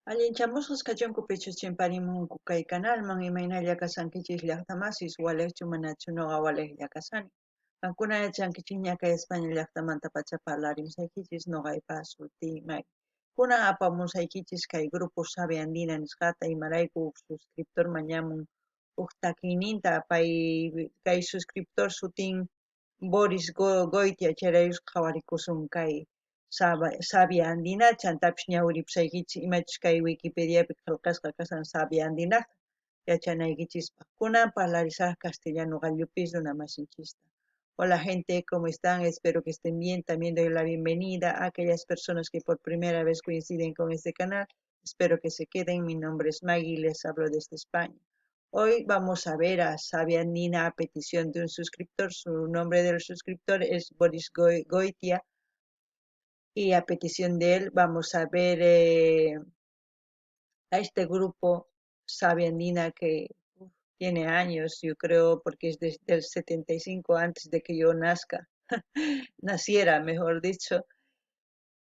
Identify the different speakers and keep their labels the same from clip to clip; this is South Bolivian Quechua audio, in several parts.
Speaker 1: Allinchamusqas kachunku pichus chimparimunku kay kanalman, imaynalla kashankichis llaqtamasis, walejchu manachu noqa walejlla kashani. Qankuna yachankichisña kay España llaqtamantapacha parlarimusaykichis noqaypa sutiy Maggie. Kunan apamusaykichis kay grupo Savia Andina nisqata, imarayku uj suscriptor mañamun uj takiyninta, pay kay suscriptor sutin Boris Goitia, chayraykus qhawarikusun kay Savia Andina, chantapis ñawiripusaykichis imachus kay Wikipediapi qhelqasqa kashan Savia Andinajta yachanaykichispaq. Kunan parlarisaj castellano qallupis runamasinchista. Hola gente, ¿cómo están? Espero que estén bien. También doy la bienvenida a aquellas personas que por primera vez coinciden con este canal. Espero que se queden. Mi nombre es Maggie y les hablo desde España. Hoy vamos a ver a Savia Andina a petición de un suscriptor. Su nombre del suscriptor es Boris Goitia. Y a petición de él vamos a ver a este grupo Savia Andina que tiene años, yo creo, porque es desde el 75 antes de que yo naciera, mejor dicho.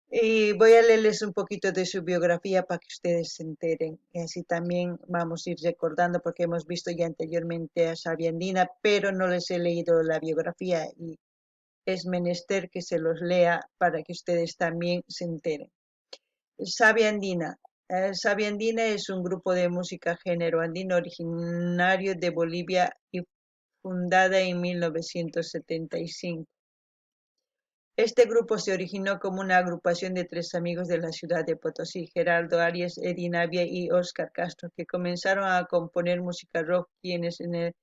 Speaker 1: Y voy a leerles un poquito de su biografía para que ustedes se enteren. Y así también vamos a ir recordando, porque hemos visto ya anteriormente a Savia Andina, pero no les he leído la biografía y es menester que se los lea para que ustedes también se enteren. Savia Andina. Savia Andina es un grupo de música género andino originario de Bolivia y fundada en 1975. Este grupo se originó como una agrupación de tres amigos de la ciudad de Potosí, Gerardo Arias, Eddie Navia y Oscar Castro, que comenzaron a componer música rock, quienes en el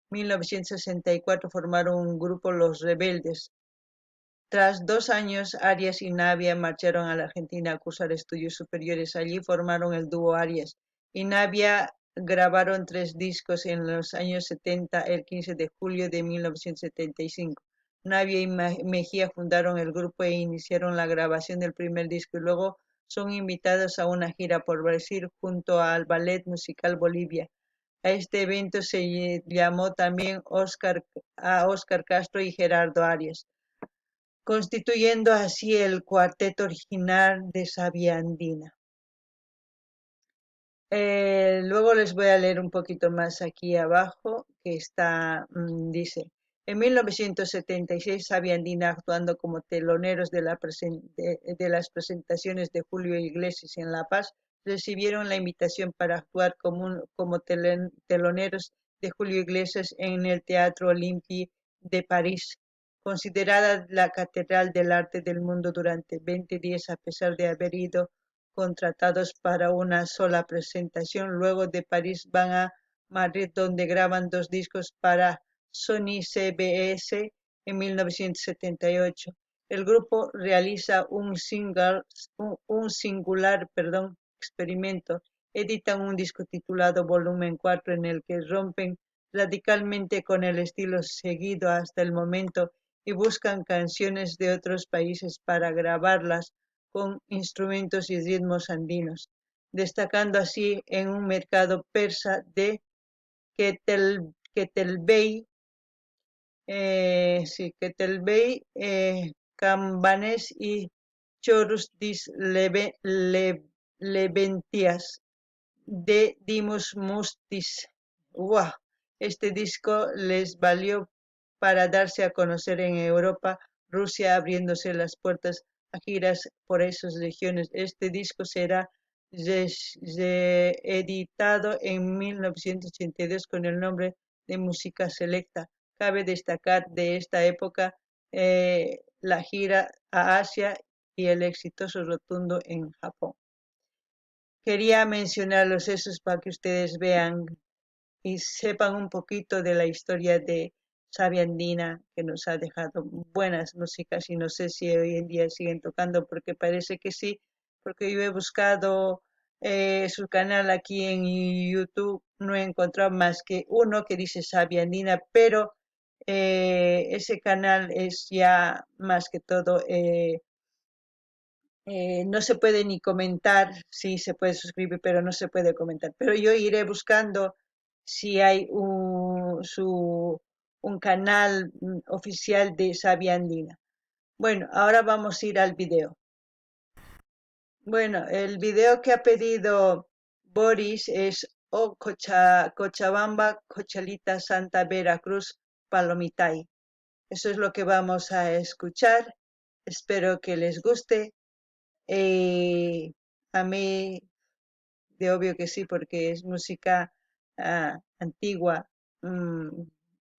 Speaker 1: 1964 formaron un grupo Los Rebeldes. Tras 2 años, Arias y Navia marcharon a la Argentina a cursar estudios superiores. Allí formaron el dúo Arias y Navia. Grabaron 3 discos en los años 70, el 15 de julio de 1975. Navia y Mejía fundaron el grupo e iniciaron la grabación del primer disco y luego son invitados a una gira por Brasil junto al Ballet Musical Bolivia. A este evento se llamó también a Oscar Castro y Gerardo Arias, constituyendo así el cuarteto original de Savia Andina. Luego les voy a leer un poquito más aquí abajo, que está, dice: en 1976, Savia Andina, actuando como teloneros de las presentaciones de Julio Iglesias en La Paz, recibieron la invitación para actuar como teloneros de Julio Iglesias en el Teatro Olympia de París, considerada la catedral del arte del mundo durante 20 días, a pesar de haber ido contratados para una sola presentación. Luego de París van a Madrid, donde graban 2 discos para Sony CBS en 1978. El grupo realiza un singular, perdón, experimento. Editan un disco titulado Volumen 4, en el que rompen radicalmente con el estilo seguido hasta el momento y buscan canciones de otros países para grabarlas con instrumentos y ritmos andinos, destacando así en un mercado persa de Ketelbey, Cambanes y Chorus dis Leventias de Dimus Mustis. ¡Guau! Este disco les valió para darse a conocer en Europa, Rusia, abriéndose las puertas a giras por esas regiones. Este disco será reeditado en 1982 con el nombre de Música Selecta. Cabe destacar de esta época la gira a Asia y el exitoso rotundo en Japón. Quería mencionarlos esos para que ustedes vean y sepan un poquito de la historia de Savia Andina, que nos ha dejado buenas músicas y no sé si hoy en día siguen tocando, porque parece que sí, porque yo he buscado su canal aquí en YouTube, no he encontrado más que uno que dice Savia Andina, pero ese canal es ya más que todo, no se puede ni comentar, sí se puede suscribir, pero no se puede comentar. Pero yo iré buscando si hay un canal oficial de Savia Andina. Ahora vamos a ir al video. Bueno, el video que ha pedido Boris es O Cochabamba, Cochalita, Santa Veracruz, Palomitay. Eso es lo que vamos a escuchar. Espero que les guste. A mí, de obvio que sí, porque es música antigua,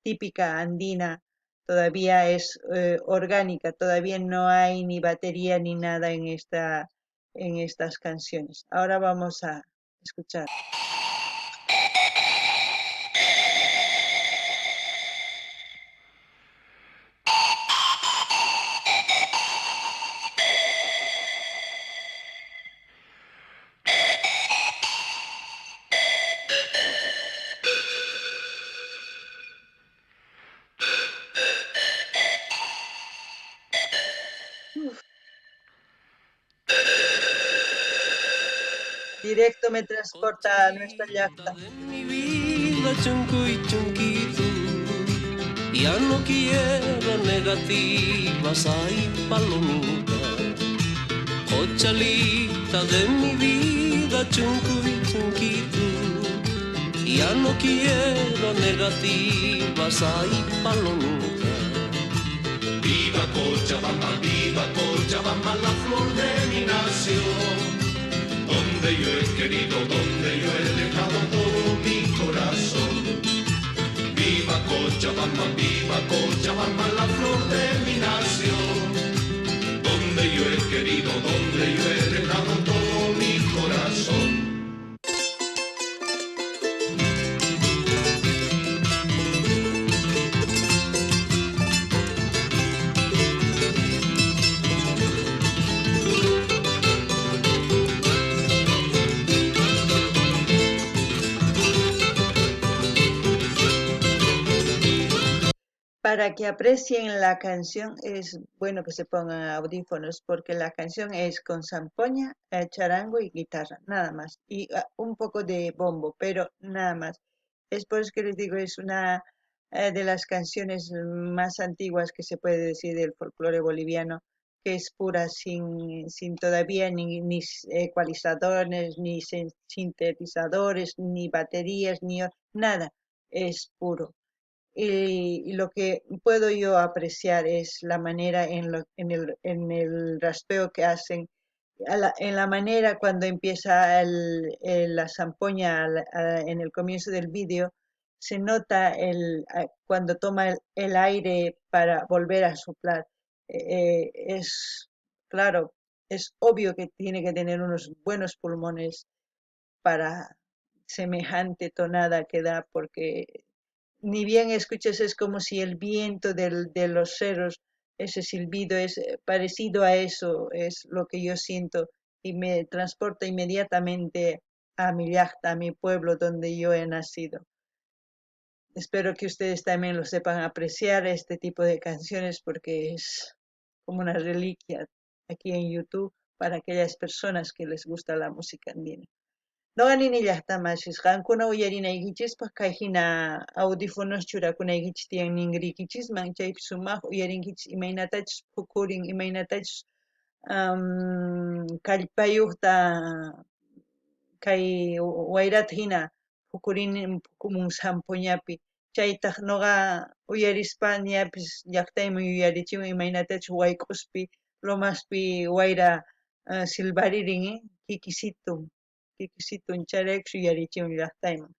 Speaker 1: típica andina, todavía es orgánica, todavía no hay ni batería ni nada en estas canciones. Ahora vamos a escuchar. Directo me transporta a nuestra llaqta.
Speaker 2: De mi vida, chuncuy, chunquitu, ya no quiero negativas, ay, palomita. Cochalita de mi vida, chuncuy, chunquitu, ya no quiero negativas, ay, palomita.
Speaker 3: Viva Cochabamba, viva Cochabamba, la flor de mi nación. Donde yo he querido, donde yo he dejado todo mi corazón. Viva Cochabamba, viva Cochabamba, la flor de mi nación. Donde yo he querido, donde yo he dejado todo mi corazón.
Speaker 1: Para que aprecien la canción es bueno que se pongan audífonos, porque la canción es con zampoña, charango y guitarra, nada más. Y un poco de bombo, pero nada más. Es por eso que les digo, es una de las canciones más antiguas que se puede decir del folclore boliviano, que es pura, sin todavía ni ecualizadores, ni sintetizadores, ni baterías, ni nada. Es puro. Y lo que puedo yo apreciar es la manera en el raspeo que hacen, en la manera cuando empieza la zampoña en el comienzo del vídeo, se nota cuando toma el aire para volver a soplar. Es claro, es obvio que tiene que tener unos buenos pulmones para semejante tonada que da, porque ni bien escuchas, es como si el viento de los cerros, ese silbido es parecido a eso, es lo que yo siento y me transporta inmediatamente a mi llaqta, a mi pueblo donde yo he nacido. Espero que ustedes también lo sepan apreciar, este tipo de canciones, porque es como una reliquia aquí en YouTube para aquellas personas que les gusta la música andina. Noqa nini llaqtamasis, qankuna uyarinaykichispaq kay hina audífonos churakunaykichis tiyan ningrikichisman, chaypi sumaq uyarinkichis imaynatachus phukurin, imaynatachus kallpayuqta kay wayrata hina phukurin, phukumun zampoñapi. Chaytaq noqa uyarispa ñapis llaqtayman yuyarichiwan imaynatachus wayk'uspi, lomaspi wayra silbaririn, kikisitun. Kikisitun chayrayku yuyarichiwan llaqtayman.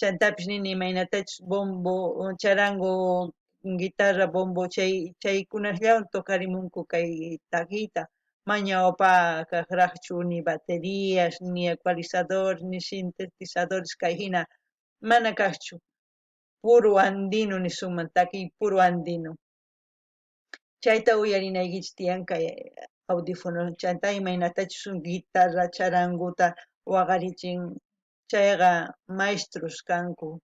Speaker 1: Chantapis nini imaynatachus bombo, charango, guitarra, bombo, chaykunasllawan tocarimunku kay takiyta. Maña kaqraqchu ni baterías, ni ecualizador, ni sintetizadores kay hina mana kaqchu. Puro andino nisunman, takiy puro andino. Chayta uyarinaykichis tiyan kay audífono, chanta imaynatachus guitarra, charanguta waqarichin, chayqa maestros kanku,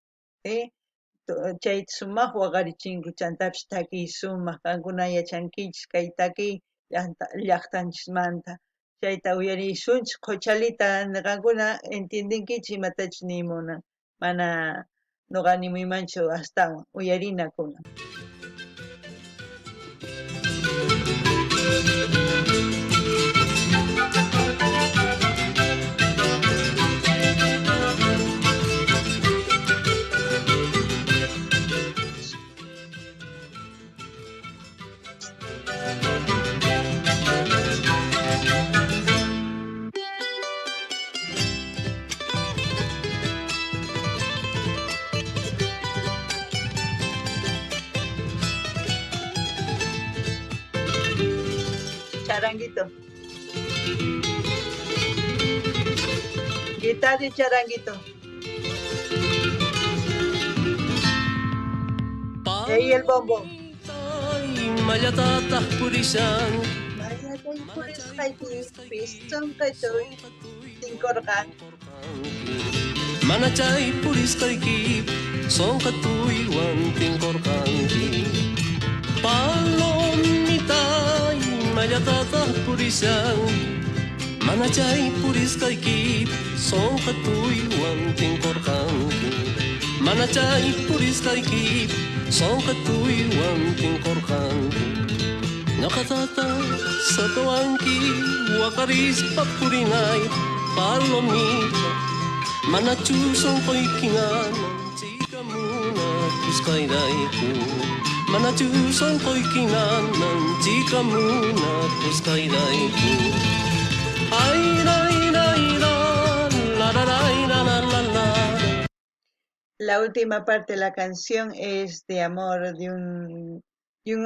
Speaker 1: Chayta sumaq waqarichinku, chantapis takiy sumaq, qankuna yachankichis kay takiy llaqtanchismanta. Chayta uyarisunchis, qhochalita qankuna entiendenkichis imatachus nimunan, mana noqa nimuymanchu astawan uyarinakuna. Charanguito. Guitarra y charanguito. Y ahí el bombo.
Speaker 2: Mana chay purisqayki sonqatuywan tinkurqanki. Palomita imallatataq purishan. Mana chay purisqayki sonqatuywan tinkurqanki. Mana chay purisqayki sonqatuywan tinkurqanki. Ñuqatata saqawanki waqarispa purinay palomita. Manachu sonqoyki nananchika munakusqayrayku. Manachu sonqoyki nananchika munakusqayrayku. Ay, ray, ray, ra, la, ra, ray, ra, la, la, la.
Speaker 1: La última parte de la canción es de amor, de un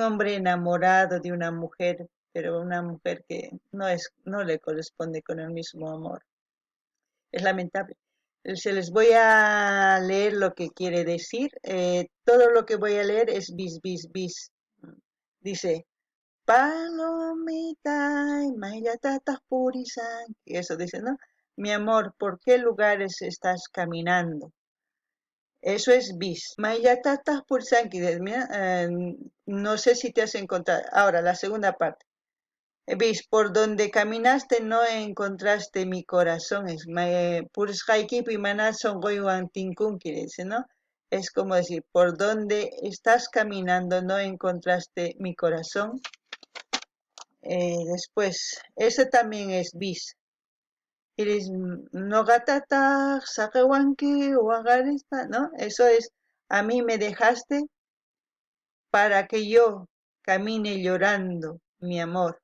Speaker 1: hombre enamorado de una mujer, pero una mujer que no le corresponde con el mismo amor. Es lamentable. Se les voy a leer lo que quiere decir. Todo lo que voy a leer es bis, bis, bis. Dice, palomita, mayatata purisan. Y eso dice, ¿no? Mi amor, ¿por qué lugares estás caminando? Eso es bis. Mayatata purisan, que mira, no sé si te has encontrado. Ahora, la segunda parte. Bis, por donde caminaste no encontraste mi corazón. Es purisqaykipi mana sonqoywan tinkunki, dice, ¿no? Es como decir, por donde estás caminando no encontraste mi corazón. Después, ese también es bis. Eres nogatata, saqewanki, waqarispa, ¿no? Eso es, a mí me dejaste para que yo camine llorando, mi amor.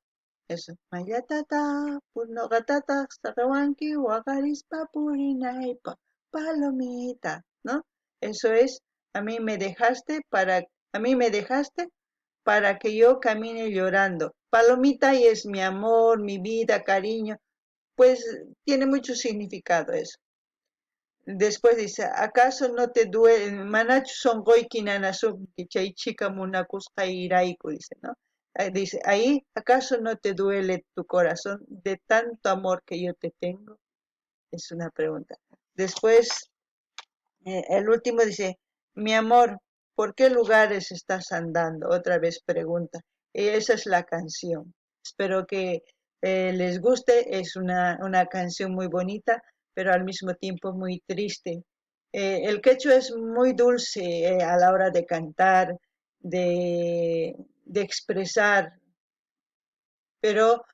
Speaker 1: Eso. Mayatata, nogatata, saqewanki, waqarispa, purinaypa, palomita, ¿no? Eso es, a mí me dejaste para, a mí me dejaste para que yo camine llorando. Palomita y es mi amor, mi vida, cariño. Pues tiene mucho significado eso. Después dice, ¿acaso no te duele? Manachu sonqoyki nanasunki, chay chika munakusqayrayku, dice, ¿no? Dice, ahí, ¿acaso no te duele tu corazón de tanto amor que yo te tengo? Es una pregunta. Después, el último dice, mi amor, ¿por qué lugares estás andando? Otra vez pregunta. Y esa es la canción. Espero que les guste. Es una canción muy bonita, pero al mismo tiempo muy triste. El quechua es muy dulce a la hora de cantar, de expresar, pero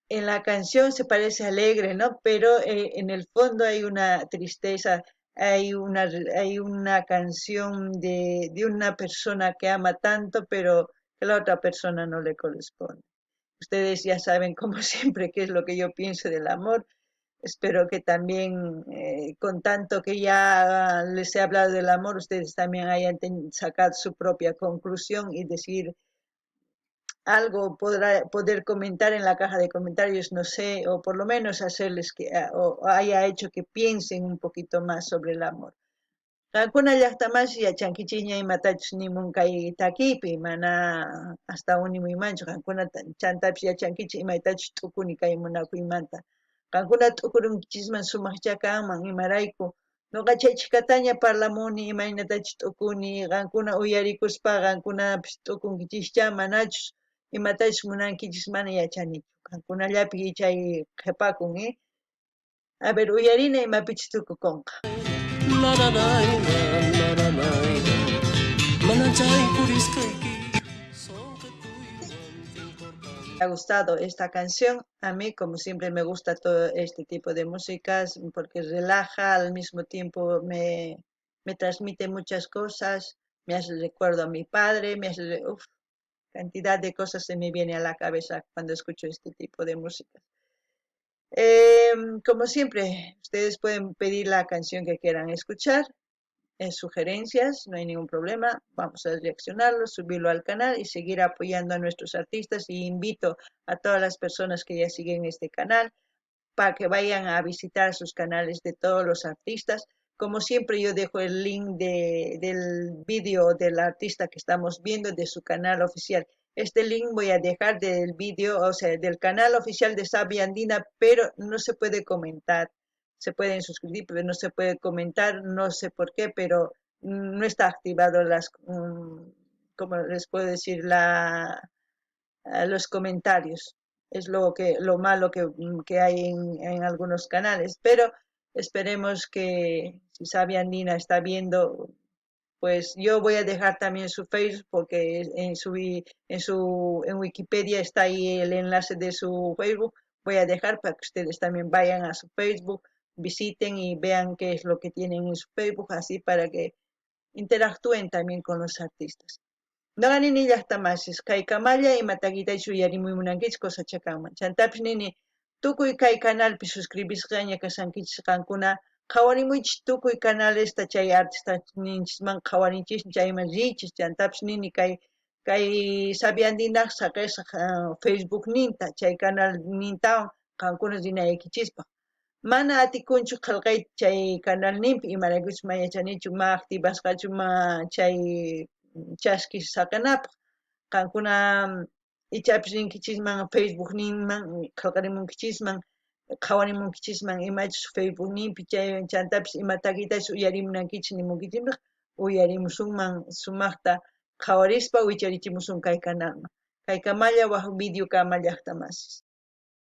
Speaker 1: en la canción se parece alegre, ¿no? Pero en el fondo hay una tristeza, hay una canción de una persona que ama tanto, pero que la otra persona no le corresponde. Ustedes ya saben, como siempre, qué es lo que yo pienso del amor. Espero que también, con tanto que ya les he hablado del amor, ustedes también hayan sacado su propia conclusión y decir algo, poder comentar en la caja de comentarios, no sé, o por lo menos hacerles que, o haya hecho que piensen un poquito más sobre el amor. Qankuna llaqtamasi yachankichikña imatachus nimun kay takipi, mana hasta unimuymanchu, qankuna chantapis yachankichik imaytachus t'ukuni kay munakuymanta. Qankuna t'ukurunkichisman sumaqcha kanman, imarayku noqa chay chhikataña parlamuni imaynatachus t'ukuni, qankuna uyarikuspa qankunapis t'ukunkichischá, manachus imatachus munankichis mana yachanichu. Qankunallapi chay qhipakun, ¿eh? A ver, uyarina imapichus tukukunqa.
Speaker 2: La la la la la la la. Mana chay purisqayki sonqatuywan tinkurqanki.
Speaker 1: Me ha gustado esta canción. A mí, como siempre, me gusta todo este tipo de músicas porque relaja, al mismo tiempo me transmite muchas cosas, me hace recuerdo a mi padre, me hace, cantidad de cosas se me viene a la cabeza cuando escucho este tipo de música. Como siempre, ustedes pueden pedir la canción que quieran escuchar. Sugerencias, no hay ningún problema. Vamos a reaccionarlo, subirlo al canal y seguir apoyando a nuestros artistas. Y invito a todas las personas que ya siguen este canal para que vayan a visitar sus canales de todos los artistas. Como siempre, yo dejo el link del vídeo del artista que estamos viendo de su canal oficial. Este link voy a dejar del vídeo, o sea, del canal oficial de Sabia Andina, pero no se puede comentar. Se pueden suscribir, pero no se puede comentar, no sé por qué, pero no está activado las, como les puedo decir, los comentarios. Es lo malo que hay en algunos canales, pero esperemos que si Sabia Andina está viendo, pues yo voy a dejar también su Facebook, porque en Wikipedia está ahí el enlace de su Facebook. Voy a dejar para que ustedes también vayan a su Facebook, visiten y vean qué es lo que tienen en su Facebook, así para que interactúen también con los artistas. Noqa nini llaqta masis, kaykamalla ima takitachus uyarimuy munankichis kosacha kanman. Chantapis nini tukuy kay canalpi suscribisqaña kashankichis qankuna, qhawarimuychis tukuy canalesta chay artistaninchikman qhawarinchis chayman riychis. Chantapis nini kay Sabia Andinaj saqesaq Facebook ninta chay canal nintawan qankuna rinaykichispaq. Mana atikunchu qhelqayta chay canal ninpi, imaraykuchus ma yachanichu ma activasqachu ma chay chaskis saqenapaq. Qankuna ichapis rinkichisman Facebook ninman, qhelqarimunkichisman, qhawarimunkichisman imachus Facebook ninpi chay, chantapis ima takitachus uyarimunankichis nimunkichisman, uyarimusunman sumaqta qhawarispa wicharichimusun kay canalman. Kaykamalla waj video kama llaqta masis.